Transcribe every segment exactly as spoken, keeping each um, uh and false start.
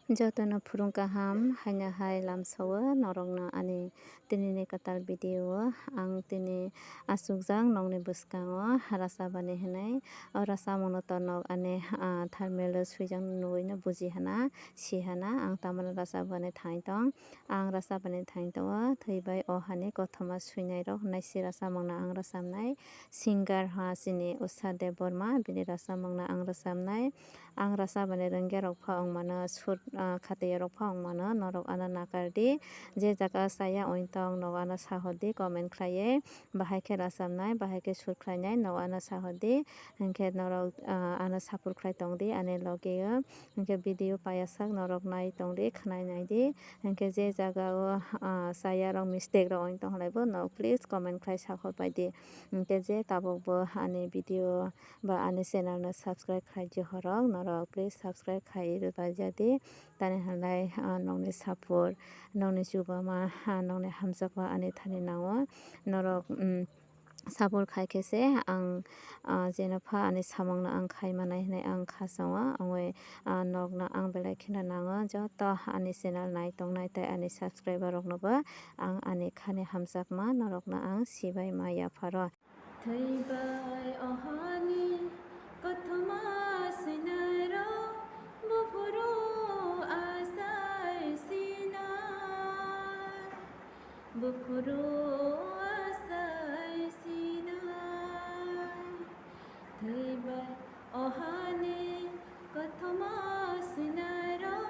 Jotono phurung kaham, haino hai lamsao norokno ani tinini kwtal video o ang tini achukjak nokni bwskango rwchapani hinwi. O rwchapmungno to nok ani, ah, thumbnail o swijak nugwino buji hana, si hana, ang tamano rwchapani thani tong. Ang rwchapani thani tongo thwi bai o hani kothoma swinairok hinwi si rwchapmungno ang rwchapnai. Singer ha chini Usha Debbarma, bini rwchapmungno ang rwchapnai. Ang rwchapmani rwngya rok pha wng mano, sur, ah, khataiya rok pha wng mano, norok ano nakar di. Je jaga chaya wng tong, nogo ano sahor di, comment khlaiwi. Bahai khe rwchapnai, bahai khe sur khlainai, nogo ano sahor di. Hinkhe norok, ah, ano support khlai tong di, ani loge o. Hinkhe video paiya sak norok nai tong di, khwnai nai di. Hinkhe je jaga o, ah, chaya rok mistake rok wng tong lai bo, norok please comment khlai sakhor pai di. Hinkhe je tabuk bo ani video ba ani channel no subscribe khai di horok, norok please subscribe khai rwbaijak di. Tani halai, ah, nokni support, nokni chubama, ah, nokni hamjakma ani thani nango. Norok, mm, support khai khe se ang, ah, jeno pha ani samung no ang khai manai hinwi ang kha chongo. Ang bai, ah, nokno ang belai kheno nango. Joto ani channel nai tongnai tei ani subscriber rokno bo ang ani khani hamjakma norokno ang sibai ma yapharo. Thwi bai o hani kothoma swinairok buphuru achai sinai, buphuru achai sinai. Thwi bai o hani kothoma swinairok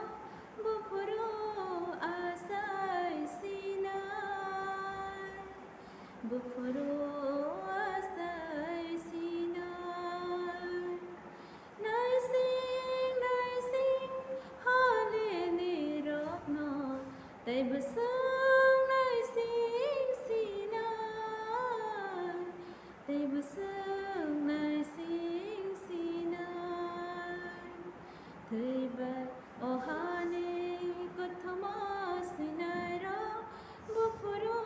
buphuru achai sinai. Buphuru achai sinai, naising naising halini rokno, tei bwswng naising sinai, tei bwswng naising sinai. Thwi bai o hani kothoma swinairok buphuru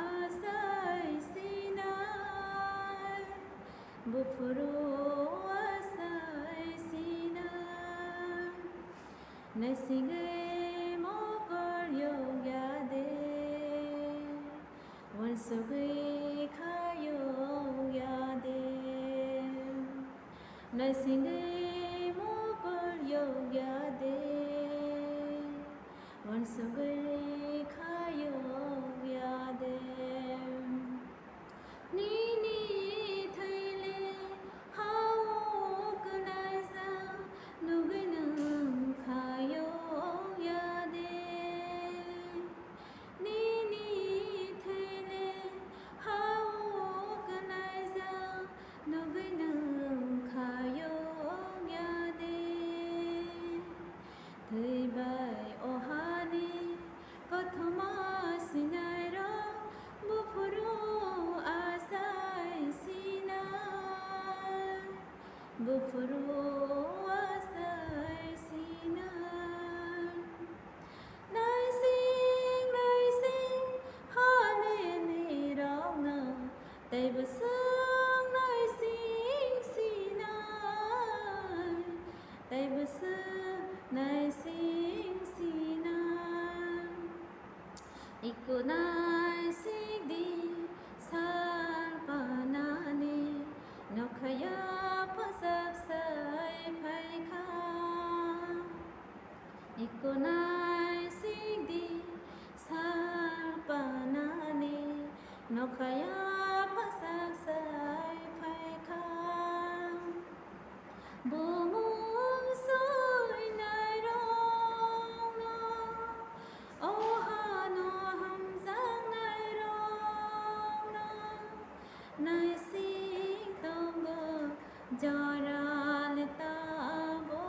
achai sinai, buphuru achai sinai. Naisingwi mokol yokya de, uansugwi kha yokya de. Naisingwi mokol yokya de, uansugwi kha yokya de. Nini thwile ha-o kwnaijak, nugwi nwng kha yokya de. Nini thwile ha-o kwnaijak, nugwi nwng kha yokya de. Thwi bai o hani kothoma swinairok buphuru achai sinai, buphuru achai sinai. Naising naising halini rokno, tei bwswng naising sinai, tei bwswng naising sinai. Iko naisik di sal panani, nokha ya phasak sai phaikha. Iko naisik di sal panani, nokha ya phasak sai phaikha. Bumung swinairokno, o hano hamjaknairokno, naisik tongo joral tabukbo.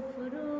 phuru